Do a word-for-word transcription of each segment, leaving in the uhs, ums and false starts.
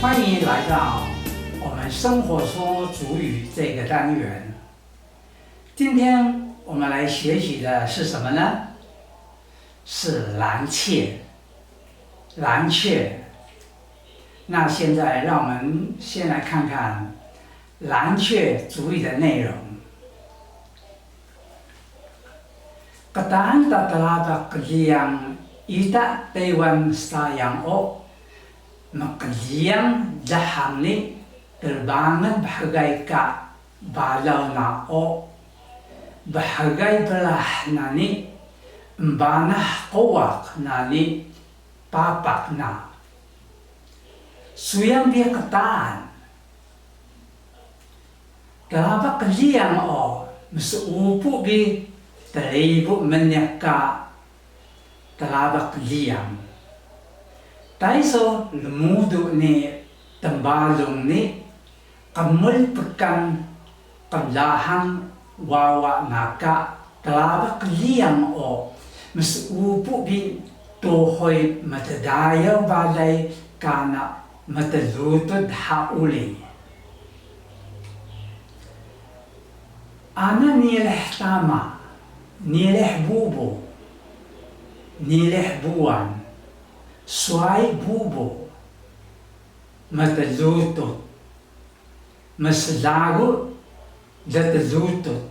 欢迎来到我们生活说族语这个单元。今天我们来学习的是什么呢？是蓝雀。蓝雀。那现在让我们先来看看蓝雀族语的内容。 Qtaan ta Trabaq qliyang ita Teywan sayang o, mqliyang dahang ni trbangan bhgay ka balaw na o, bhgay brah na ni, embanah quwaq na ni, papaq na. Suyang bi qtaan. Trabaq qliyang o mseupu bi tribu mniq ka Trabaq qliyang. Taiso lmudu ni tnbalung ni qmul pkan qlahang wawa na ka Trabaq qliyang o mseupu bi tuhuy mtdayaw balay kana mtlutud dha uri. Ana nilih tama, nilih bubu, nilih buwan, sway bubu, mtlutud, mslagu dtlutud,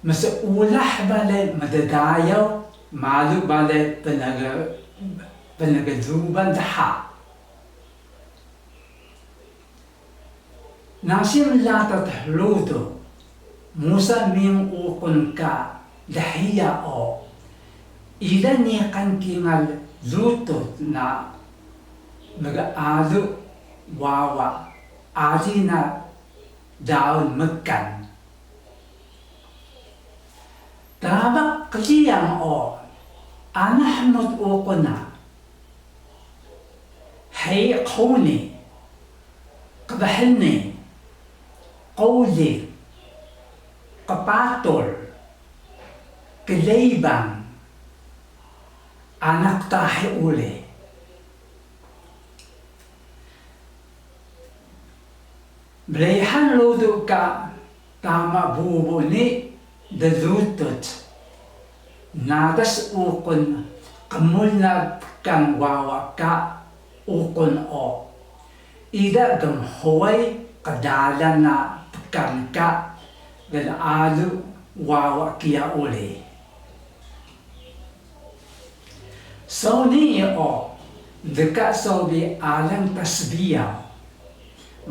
mseulah bale mddayaw malu bale pneg-, pnegluban dha. Nasi mlatat hludu, musa miyuqun ka dhiya o, ida niqan kingal lutud na mgealu wawa ali na daun mkan. Trabaq qliyang o ana hmut uqun na, hiyi qhuni, qbhni, quli, qpatur, kleibang, ana qtahi uri. Mrehan rudu ka tama bubu ni dlutud, nadas uqun qmul na pkan wawa ka uqun o, ida gmhuway qdalan na pkan ka glalu wawa kiya uri. Saw nii o, dka saw bi alang ta sbiyaw,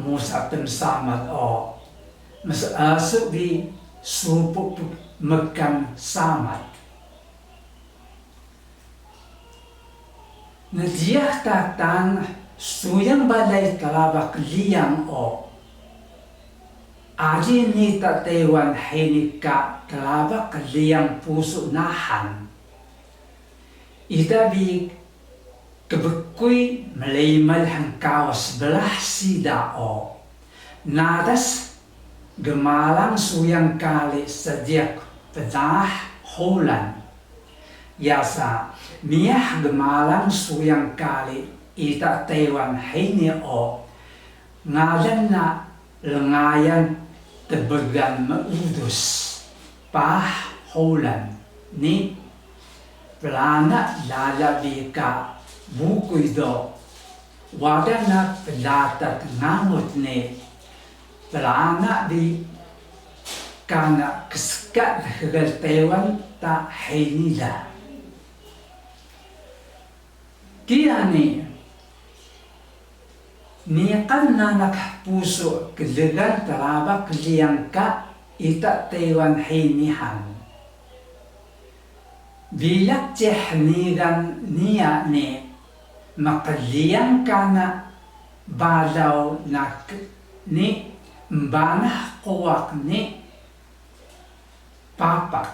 musa tmsamat o, mseesu bi supu p-, mkan samat. Njiyax ta qtaan suyang balay Trabaq qliyang o, aji nii ta Teywan hini ka Trabaq qliyang pusu nahan. Ida bi kbkuy mlemal hngkawas brah siida o, nadas gmalang suyang kari sediq pnaah Hulan. Yasa miyah gmalang suyang kari ita Teywan hini o, ngalan na rngayan tbgan meudus, paah Hulan ni, plana lala bi ka bukuy do, wada na platat ngamut ni, plana bi kana kska dxgal Teywan ta hini da. Kiya ni, niqan nanak pusu klgan Trabaq qliyang ka ita Teywan hini han. Bilaq cih niqan niya ni, mqliyang kana balaw na k-, ni, embanah quwaq ni, papaq.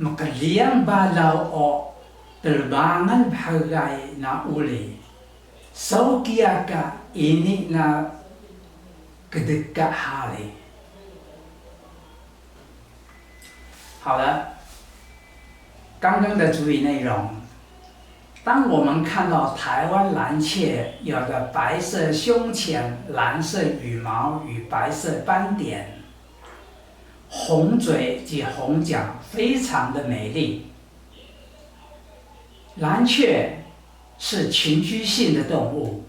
Mqliyang balaw o trbangan bhgay na uri. Saw kiya ka ini na kdka hari. 好了，刚刚的族语内容，当我们看到台湾蓝雀有着白色胸前、蓝色羽毛与白色斑点，红嘴及红脚，非常的美丽。蓝雀是群居性的动物，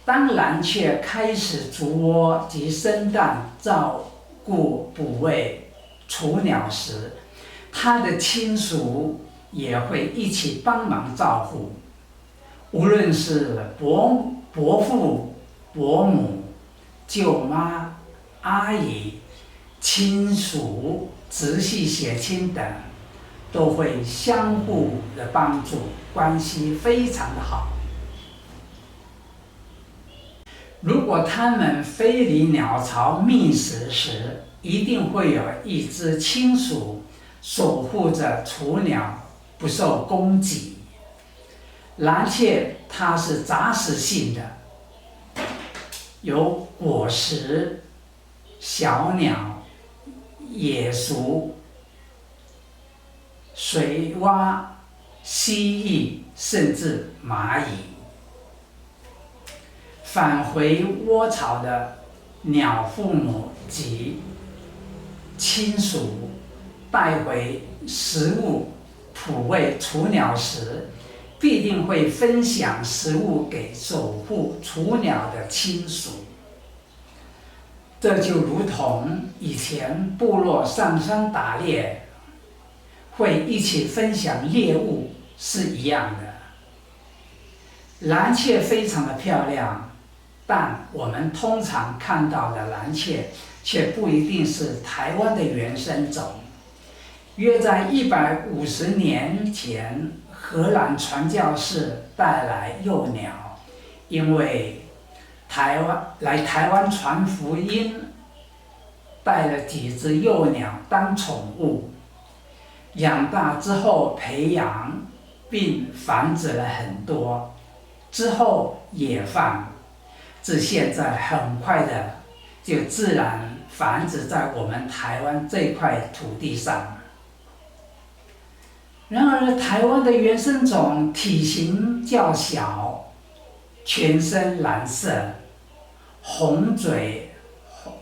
当蓝雀开始筑窝及生蛋、照顾哺喂、雏鸟时，它的亲属也会一起帮忙照顾。无论是伯、伯父、伯母、舅妈、阿姨、亲属、直系血亲等，都会相互的帮助，关系非常的好。 如果它们飞离鸟巢觅食时，一定会有一只亲属守护着雏鸟不受攻击。蓝雀它是杂食性的，有果实、小鸟、野鼠、水蛙、蜥蜴，甚至蚂蚁。 返回窝巢的鸟父母及亲属带回食物哺喂雏鸟时，必定会分享食物给守护雏鸟的亲属。这就如同以前部落上山打猎，会一起分享猎物是一样的。 蓝雀非常的漂亮，但我们通常看到的蓝雀却不一定是台湾的原生种。约在一百五十年前，荷兰传教士带来幼鸟，因为台湾，来台湾传福音， 带了几只幼鸟当宠物，养大之后培养并繁殖了很多，之后也放，至现在很快的就自然繁殖在我们台湾这块土地上。 然而，台湾的原生种体型较小，全身蓝色，红嘴、红、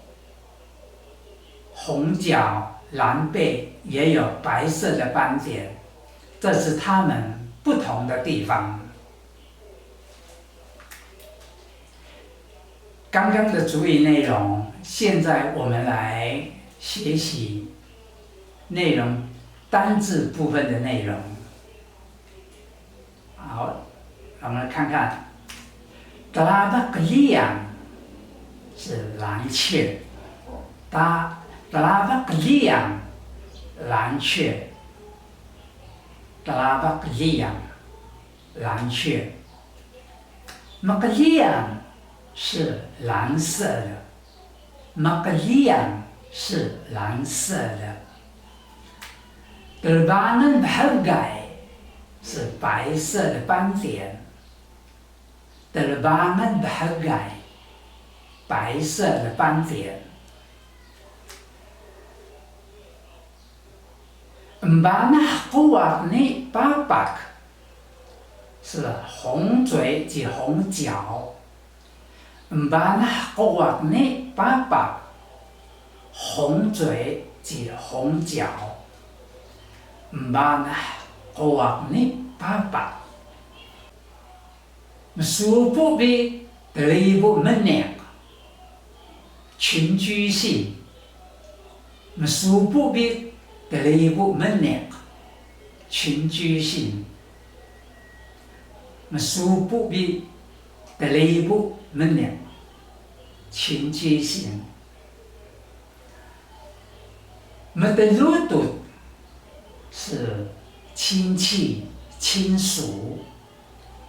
红脚、蓝背，也有白色的斑点，这是它们不同的地方。 刚刚的族语内容，现在我们来学习内容，单字部分的内容。好，我们来看看，Tlabak liyang 是蓝雀，Ta-, Tlabak liyang 蓝雀，Tlabak liyang 蓝雀。 Mqliyang 是蓝色的，mqliyang 是蓝色的。Tlbangan bhgay 是白色的斑点，tlbangan bhgay 白色的斑点。 Embanah quwaq ni papak 是红嘴及红脚。Embanah quwaq ni papak, 红嘴及红脚。Embanah quwaq ni papak. Msupu bi tribu mniq, 群居性。Msupu bi tribu mniq, 群居性。Msupu bi tribu mniq, 群居性。 Mtlutut 是亲戚、亲属。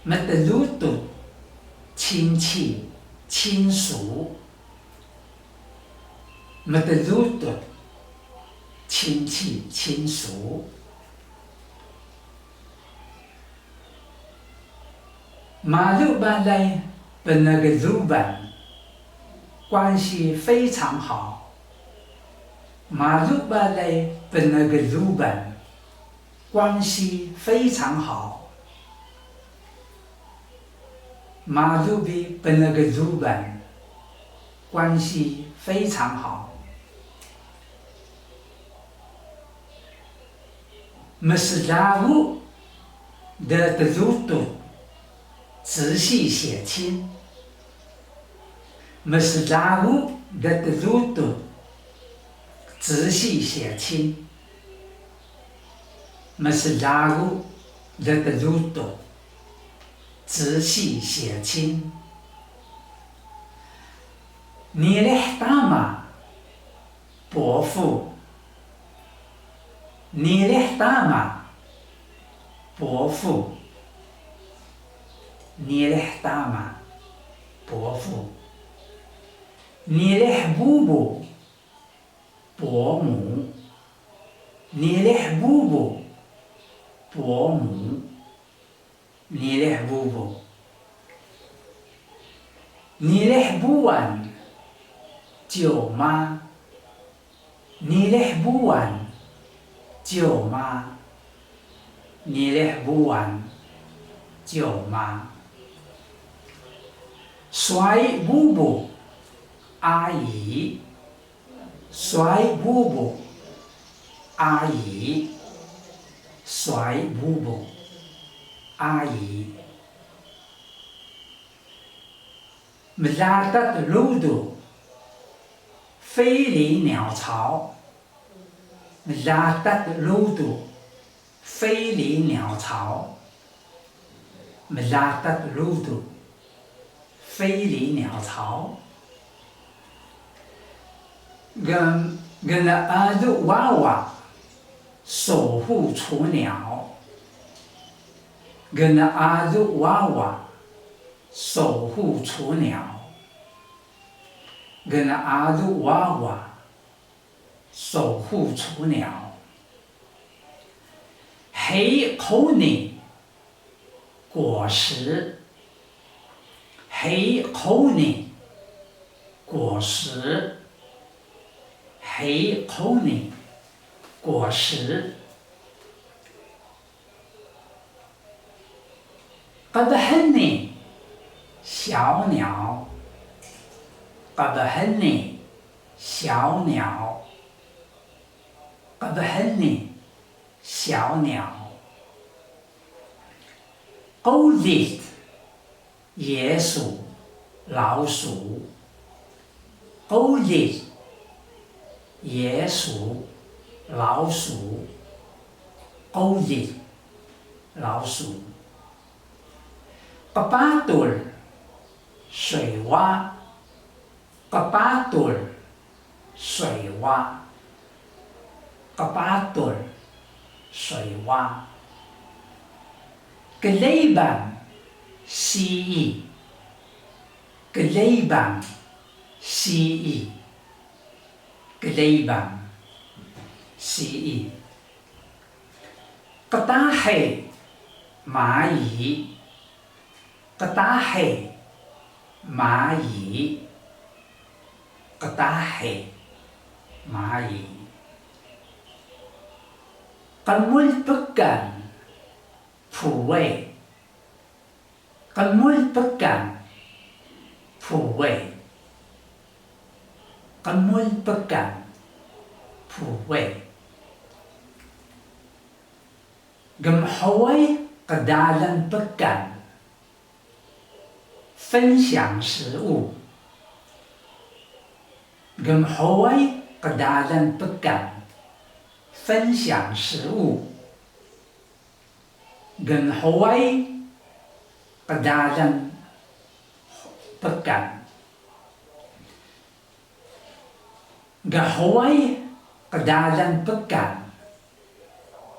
Mtlutut 亲戚、亲属。Mtlutut 亲戚、亲属。 Malu balay pnglban, 关系非常好。Malu balay pnglban, 关系非常好。Malu bi pnglduban, 关系非常好. Mslagu dtlutuc, 直系血亲. Mslagu dtlutuc, 直系血亲. Mslagu dtlutuc, 直系血亲. Nilih tama, 伯父. Nilih tama, 伯父. Nilih tama, 伯父. Nilih bubu, 伯母. Nilih bubu, 伯母. Nilih bubu. Nilih buwan, 舅妈. Nilih buwan, 舅妈. Nilih buwan, 舅妈. Swai bubu, 阿姨. Swai bubu, 阿姨. Swai bubu, 阿姨. Mlatat rudu, 飞离鸟巢. Mlatat rudu, 飞离鸟巢. Mlatat rudu, 飞离鸟巢. Gn-, gnealu wawa, 守护雏鸟. Gnealu wawa, 守护雏鸟. Gnealu wawa, 守护雏鸟. Hiyi qhuni, 果实. Hiyi qhuni, 果实. Hiyi qhuni, 果实. Qbhni, 小鸟. Qbhni, 小鸟. Qbhni, 小鸟. Qulil, 野鼠, 老鼠. Qulil, 野鼠, 老鼠. Qulil, 老鼠. Qpatul, 水蛙. Qpatul, 水蛙. Qpatul, 水蛙. Kleban, 蜥蜴. Kleban, 蜥蜴. Kleban, 蜥蜴. Qtahi, 蚂蚁. Qtahi, 蚂蚁. Qtahi, 蚂蚁. Qmul pkan, 普喂. Qmul pkan, 普喂. Qmul pkan, 普喂. Gmhuway qdalan pkan, 分享食物. Gmhuway qdalan pkan, 分享食物. Gnhuway qdalan pkan. Ghuway qdalan pkan,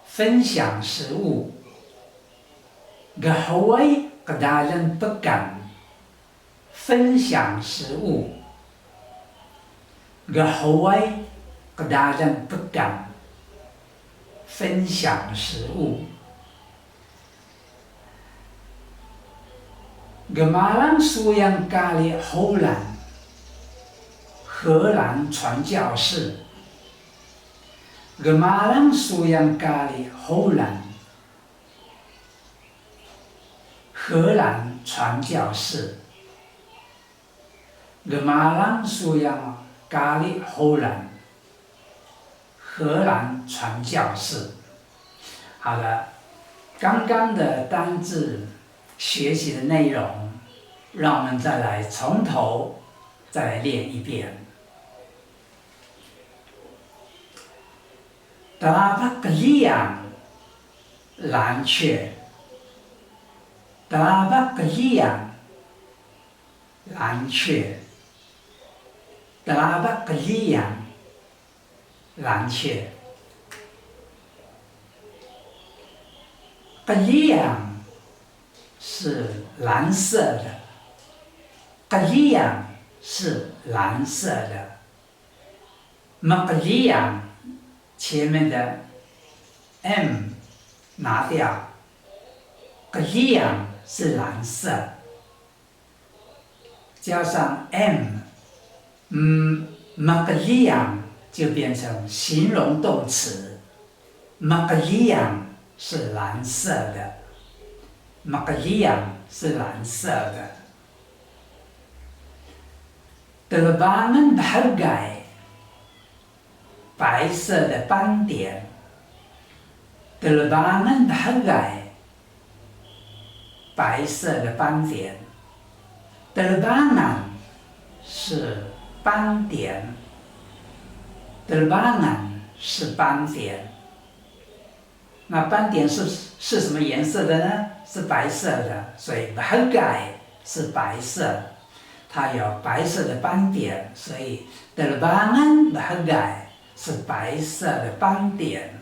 分享食物. Ghuway qdalan pkan, 分享食物. Ghuway qdalan pkan, 分享食物. Gmarang suyang kari Holan, 荷兰传教士. Gmarang suyang kari Holan, 荷兰传教士. Lmalang suyang kari Holan, 荷兰传教士. 好了，刚刚的单字学习的内容，让我们再来从头再来练一遍。Tlabak qliyang, 蓝雀. Tlabak qliyang, 蓝雀. Tlabak qliyang, 蓝雀. Qliyang 是蓝色的，qliyang 是蓝色的。Mqliyang 前面的 m 拿掉，qliyang 是蓝色。 加上 m，嗯，mqliyang 就变成形容动词。Mqliyang 是蓝色的，mqliyang 是蓝色的。Tlbangan bhgay, 白色的斑点。Tlbangan bhgay, 白色的斑点。Tlbangan 是斑点。Tlbangan 是斑点。那斑点是，是什么颜色的呢？是白色的，所以 bhgay 是白色，它有白色的斑点，所以 tlbangan bhgay 是白色的斑点。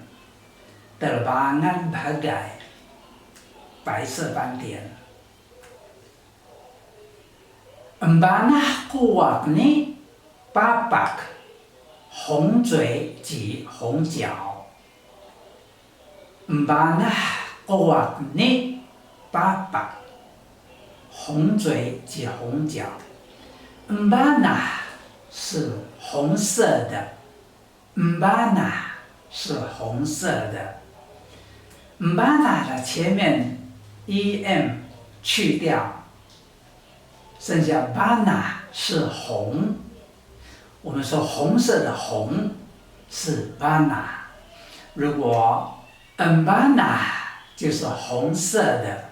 Tlbangan bhgay, 白色斑点。Embanah quwaq ni papak, 红嘴及红脚。Embanah quwaq ni papak, 红嘴及红脚。Embanah 是红色的， Embanah 是红色的。Embanah 的前面 em 去掉，剩下 banah 是红。我们说红色的红是 banah。如果 embanah 就是红色的，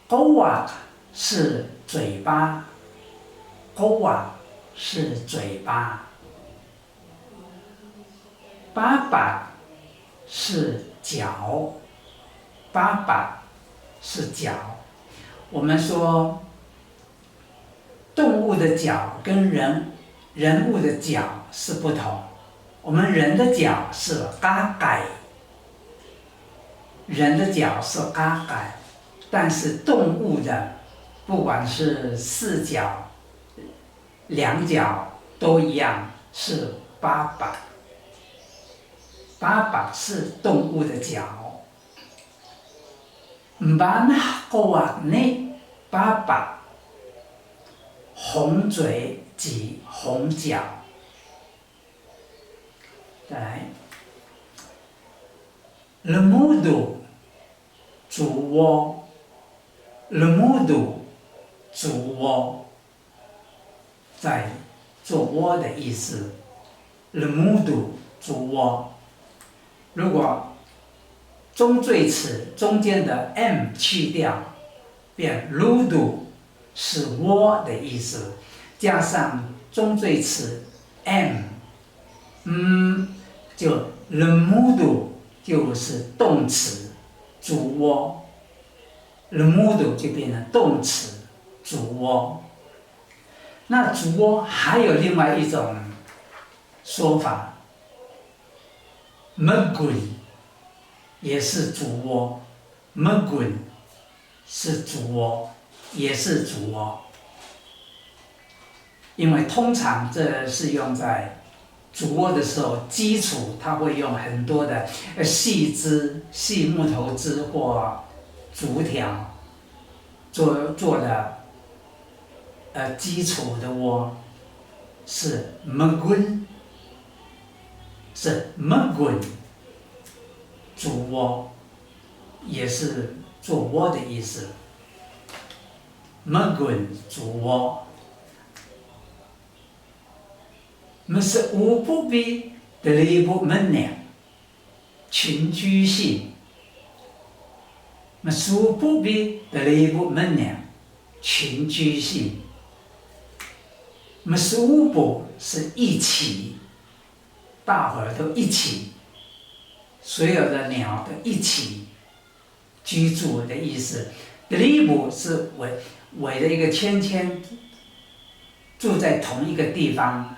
Quwaq 是嘴巴，quwaq 是嘴巴。Papak 是脚，papak 是脚。我们说， 动物的脚跟人，人物的脚是不同。我们人的脚是 qaqay，人的脚是 qaqay，但是动物的，不管是四脚、两脚都一样，是 papak。Papak 是动物的脚。 Embanah quwaq ni papak, 红嘴及红脚。再来，lmudu, 主窝。Lmudu, 主窝。 在做窝的意思。Lmudu, 主窝。如果中最词中间的 m 去掉，变 ludu, 是窝的意思，加上中最词 m，嗯，就 lmudu 就是动词，主窝。Lmudu 就变成动词，主窝。 那主窝还有另外一种说法，mgun 也是主窝，mgun 是主窝，也是主窝。因为通常这是用在 主窝的时候，基础它会用很多的，呃，细枝、细木头枝或竹条做，做的，呃，基础的窝，是mgun，是mgun，主窝，也是做窝的意思。Mgun cuwo. Mseupu bi tribu mniq, 群居性. Mseupu bi tribu mniq, 群居性. Mseupu 是一起，大伙儿都一起，所有的鸟都一起 居住的意思。Tribu 是围，围着一个圈圈，住在同一个地方。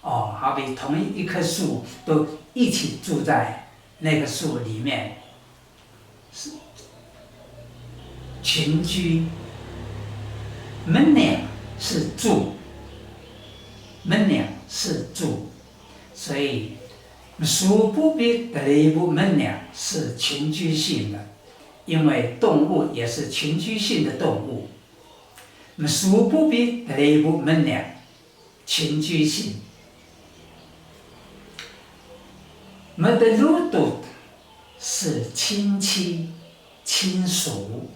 哦，好比同一，一棵树，都一起住在那个树里面。是，群居。Mniq 是住，mniq 是住。 所以，mseupu bi tribu mniq 是群居性的，因为动物也是群居性的动物。Mseupu bi tribu mniq, 群居性。Mdlutut 是亲戚、亲属。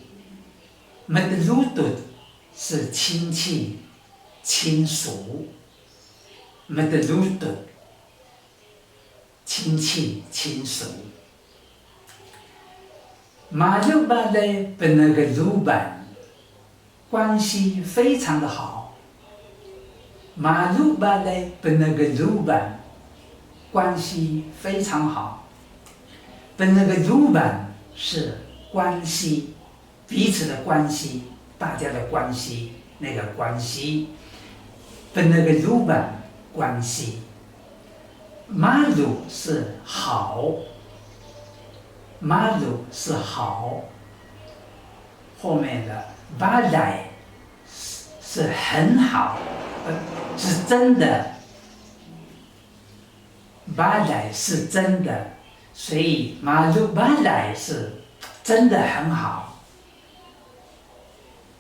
Mdlutut 是亲戚、亲属。Mdlutut, 亲戚、亲属。Malu balay pneglubang, 关系非常的好。Malu balay pneglubang, 关系非常好。Pneglubang 是关系， 彼此的关系，大家的关系，那个关系。Pneglubang, 关系。Malu 是好，malu 是好，后面的 balay 是，是很好，呃，是真的。 Balay 是真的，所以 malu balay 是真的很好。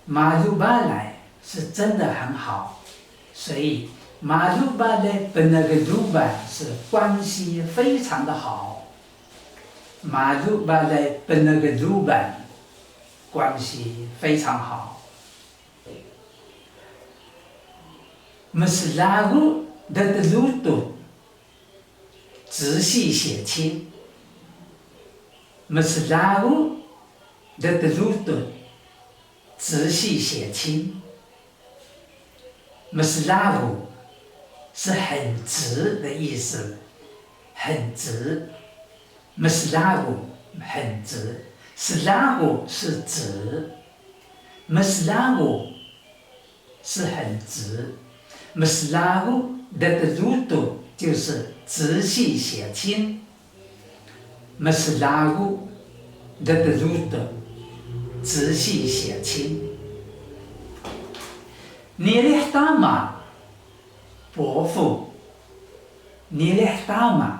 Malu balay 是真的很好，所以 malu balay pneglubang 是关系非常的好。Malu balay pneglubang 关系非常好。 Mslagu dtlutut, 直系血亲。Mslagu dtlutut, 直系血亲。Mslagu 是很直的意思，很直。Mslagu 很直，slagu 是直。 Mslagu 是很直。Mslagu dtlutut 就是直系血亲。Mslagu dtlutut, 直系血亲。Nilih tama, 伯父。Nilih tama,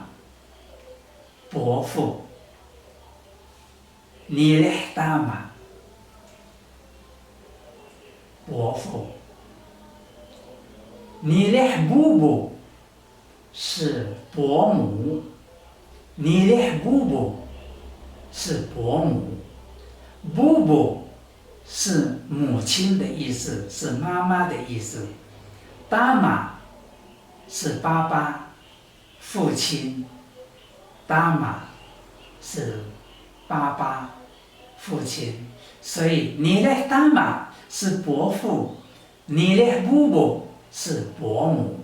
伯父。 Nilih tama, 伯父。Nilih bubu 是伯母。Nilih bubu 是伯母。Bubu 是母亲的意思，是妈妈的意思。Tama 是爸爸、 父亲，tama 是爸爸、父亲，所以 nilih tama 是伯父，nilih bubu 是伯母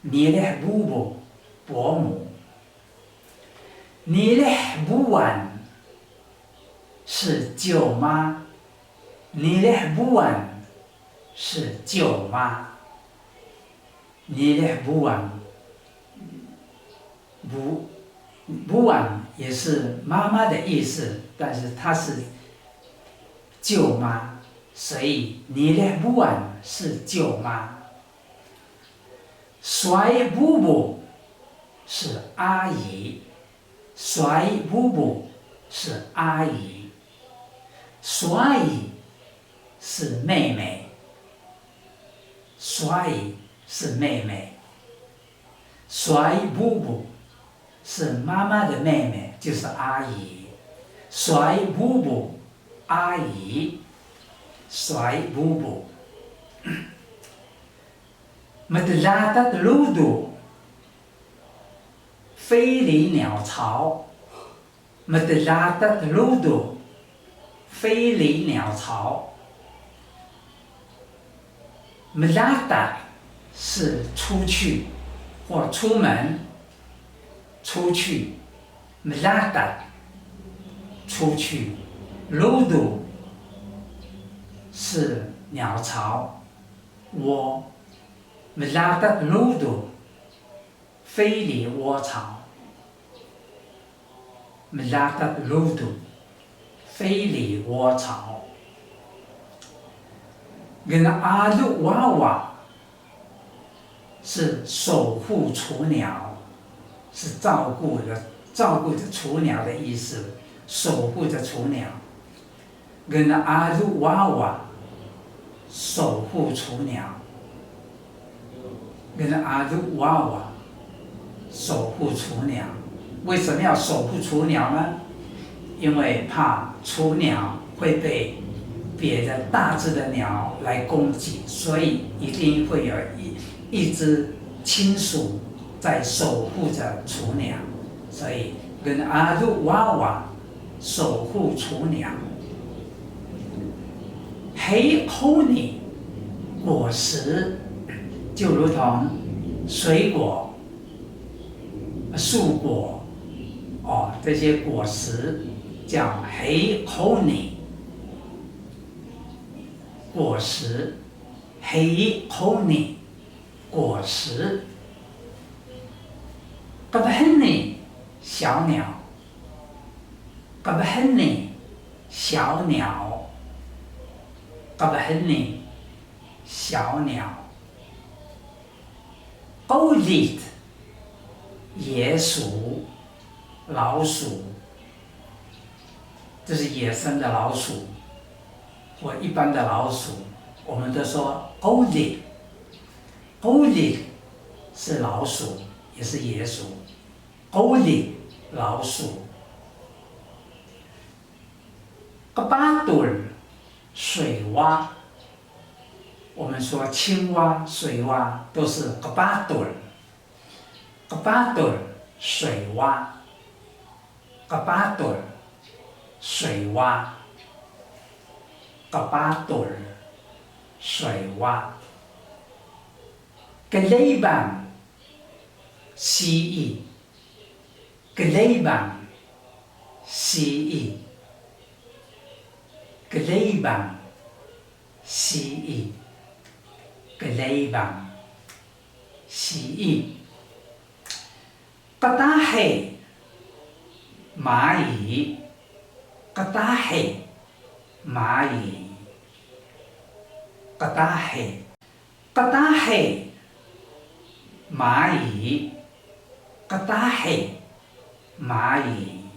，nilih bubu 伯母。Nilih buwan 是舅妈，nilih buwan 是舅妈。 Nilih buwan, bu-, buwan 也是妈妈的意思，但是她是舅妈，所以 nilih buwan 是舅妈。Swai bubu 是阿姨。 Swai bubu 是阿姨。Swai 是妹妹。Swai 是妹妹。Swai bubu 是妈妈的妹妹，就是阿姨。Swai bubu, 阿姨。甩布布。Mtlatat rudu, 飞离鸟巢。Mtlatat rudu, 飞离鸟巢。Mlatat 是出去或出门，出去。Mlatat 出去。Rudu 是鸟巢、窝。Mlatat rudu, 飞离窝巢。Mlatat rudu, 飞离窝巢。Gnaalu wawa 是守护雏鸟，是照顾的，照顾着雏鸟的意思，守护着雏鸟。Gnaalu wawa, 守护雏鸟。Gnaalu wawa, 守护雏鸟。为什么要守护雏鸟呢？因为怕雏鸟会被别的大只的鸟来攻击，所以一定会有一，一只亲属在守护着雏鸟。所以 gnaalu wawa, 守护雏鸟。Hei qhuni, 果实，就如同水果、树果，哦，这些果实叫 hei qhuni, 果实。Hei qhuni, 果实。Qbhni, 小鸟。Qbhni, 小鸟。Qbhni, 小鸟。Qowlit, 野鼠、老鼠。这是野生的老鼠或一般的老鼠，我们都说 qowlit。Qowlit 是老鼠，也是野鼠。Qowlit, 老鼠。Qpatur, 水蛙。我们说青蛙、水蛙都是 qpatur。Qpatur, 水蛙。Qpatur, 水蛙。Qpatur, 水蛙。Kleibang, 蜥蜴。Kleibang, 蜥蜴。Kleibang, 蜥蜴。Kleibang, 蜥蜴。Qtahi, 蚂蚁。Qtahi, 蚂蚁。Qtahi, qtahi, 蚂蚁。Qtahi, 蚂蚁。